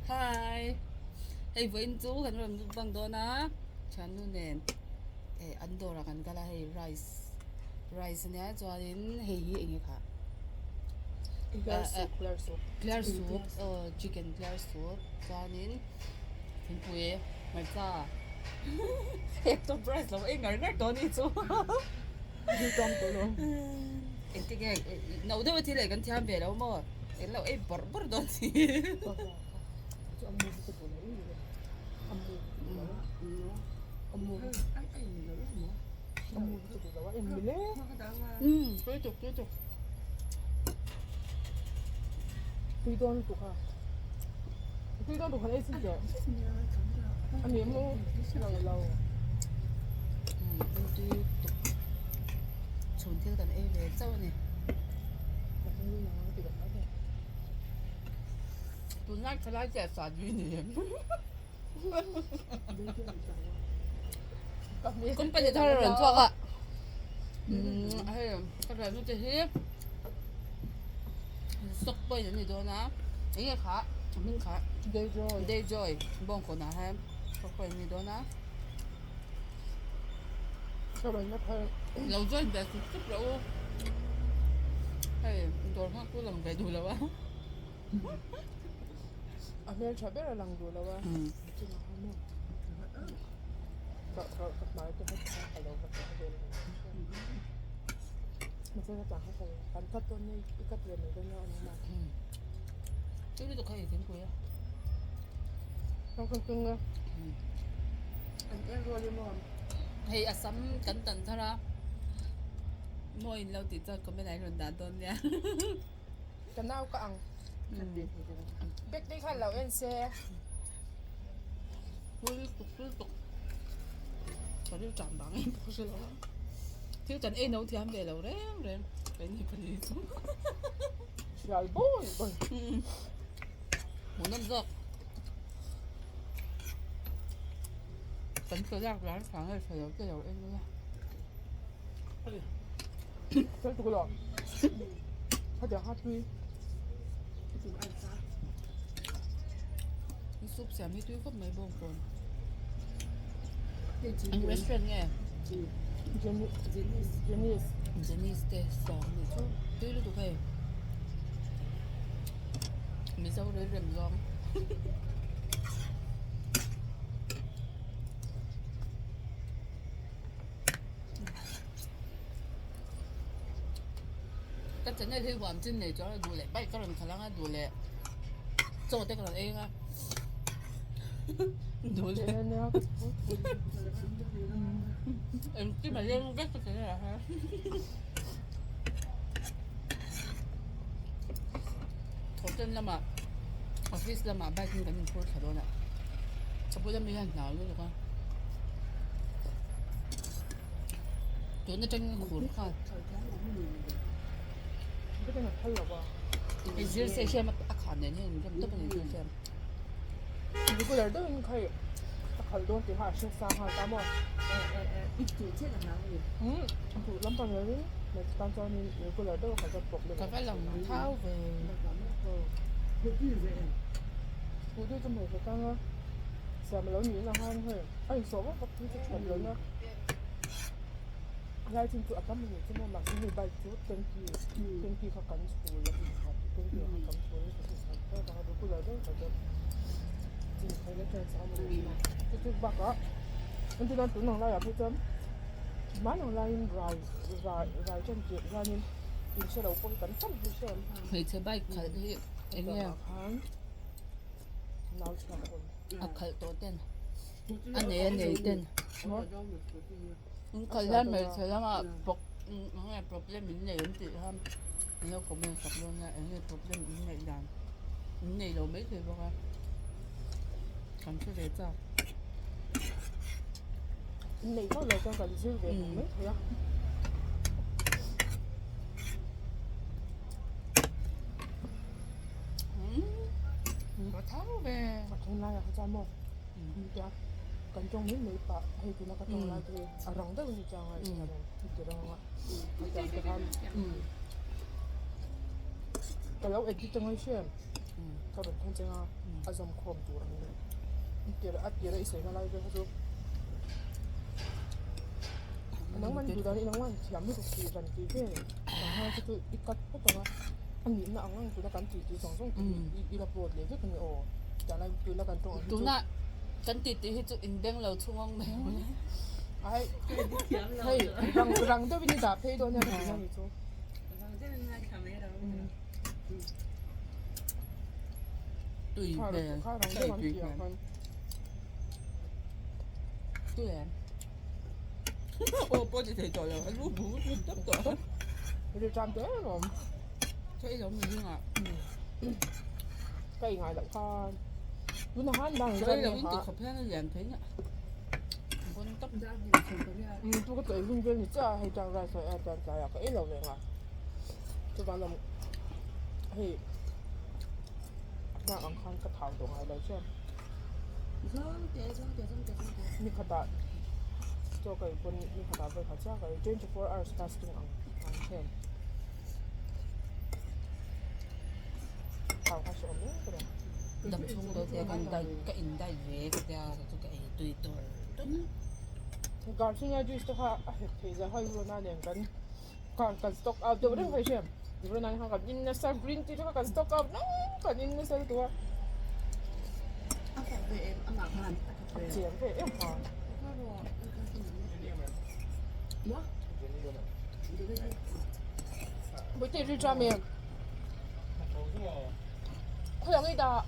Hi hei vawiin chu kan rawn lut bang dawn a thiannu nen eh an dawrah kan kal a hei rice rice ania chuanin hei hi eng nge kha Clear soup clear soup clear soup aw chicken clear soup chuanin thingpui hmarcha hei top rice lo ei ngar ngar tawh a ni chu. Engtin nge no deuh a thil ei kan thiam ve lo maw eng lo ei bawrh bawrh dawn si tui tuk tui tuk tui dawn lutuk a tui dawn lutuk han ei chin teh a ni maw lo lo. Tui tuk chhun thil kan ei ve chauh a ni. Tunlai thalai te a sat zui ni em? Company thar a rawn chhuak a hei ka thiannu te hi stock point an ni dawn a eng nge kha a hming kha Dayjoy bawngkawnah hian stock point an ni dawn a. Lo join ve sup sup rawh u hei dawr nghak tu lang ve duh lo a. A hmeltha ber a lang duh lo a. Ka ka ka hmai te kha ka lo va tah vel lo mahse ka tah kha kan cut dawn nia i cut leh mai dawn nia awm a. Chu lutuk kha i thingpui a. Ka ka keng a. An en rual i maw? Hei a sam kan tan thar a. Maw in lo tih chuan comment ah in rawn dah dawn nia. Ka nau ka ang. Bag te khan lo en se. Pui tuk pui tuk. Ka ril ṭam bang em pawh hre lo a. Thil kan ei no thiam ve lo reng reng. Keini pahnih chu. Hrial bawi bawi. Hmuhnawm zawk. Kan chaw lak lar thang e hre lo te lo en ula. Fel tuk lo. Hetiang kha tui. Soup siam hi tui khawp mai bawng pawn. Eng restaurant nge? Jenice. Jenice. Jenice te siam ni chu tui lutuk hei. Mizo rel rem zawng. Ka channel hi huam chin nei chuan a duh leh bike ka rawn khalh ang a duh leh chaw te ka rawn ei ang a duh leh engkim a leng vek ka channel ah hian hotel lamah office lamah bike in kan inphur thla dawn a ka bula mi hian hlau lutuk a. Tun atangin khur nghal. Hei zir se hian a khan nen hian inrem tawp a ni zir se. Regular deuhin kha i a khalh dawn tih kha a hre sa nghal ta maw? Umm duh lampang lovin hmeichhe tan chuanin regular deuh a khalh chuan problem Ka va lang thau ve. Duh deuh chu hmeichhe tanga siam alo niin ang khan hei a insawh vak vak hi chu that lohna lai chin chu a tam a ni chu maw mahse hei bike chu tanky tanky kha kan chhul a innghat tanky ah khan kan chhul a innghat vek a regular deuh kha chuan chin theihna chance a awm a ni chu chu bakah entirnan tun ang laiah phei chuan hman ang laiin rai rai rai tan tirh hianin inhre lo pawh hi kan tam hi hre awm Hmeichhe bike khalh hi eng nge? A khalh tawh ten a nei a nei ten in khalh hian hmeichhe lamah bawk eng nge problem in nei an tih khan an lo comment sak dawn nia eng nge problem in neih dan in nei lo maithei bawk a kan hre ve chak. Neih vak lo chuan kan zir ve bawk maithei a. Ka thau ve. A then laiah kha chuan maw tia kan tawng mai mai pah hei tuna ka tawng lai te hi a rang deuh a ni chang a i ti rang a a tiang te khan ka lo edit angai hre em. Ka rawn thleng cheng a, a zawm khawm tur ang in tir a tir a i sawi na lai vel kha chu nangman duh dan nangman thiam lutuk tih ran tih vel ang khan chu chu i cut phawt ang a, a nihna ang ang tuna kan tih tih zawng zawng te hi i la upload leh vek a ni aw tiang lai tuna kan tawng ang hi chu Tuna kan tih tih hi chu inbeng lo chhung ang mai ai hei rang rang deuhin i dah phei dawn nia ka tih na ni chu. Tui hmel tui tui hmel tui em aw pawh ti thei tawh lo a lu bu bu tawp tawh rilṭam teh alawm thei lo mi hmingah ka ingai loh khan tunah khan dang thei lo in ti khawp hian a lian phei nia bon tawp tu ka tlawih hun vel ni chiah a hei chuan rice a chuan tlaiah ka ei lo reng a chuvang lam hei Hna ang khan ka thau tawh ngai lo chuan ni khatah chaw ka ei pawn ni khatah vawi khat chiah ka ei 24 hours fasting ang ang hian thau kha hreawm em ka nia. Dam chhung dawn tia kan diet ka in diet ve ka tia chu ka ei tui tawr tawr a. Garcinia juice te kha a hek theih zah hai runa nen kan Khan kan stock out deuh reng mai hriam Brunei khan kan in nasa green tea te kha kan stock out nang kan in nasa lutuk a a chiang ve em kha Bawihte i rilṭam em khawi ang i dah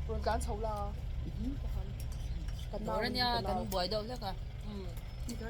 rawn tlan chho la Dawr ania kan buai deuh hlek a.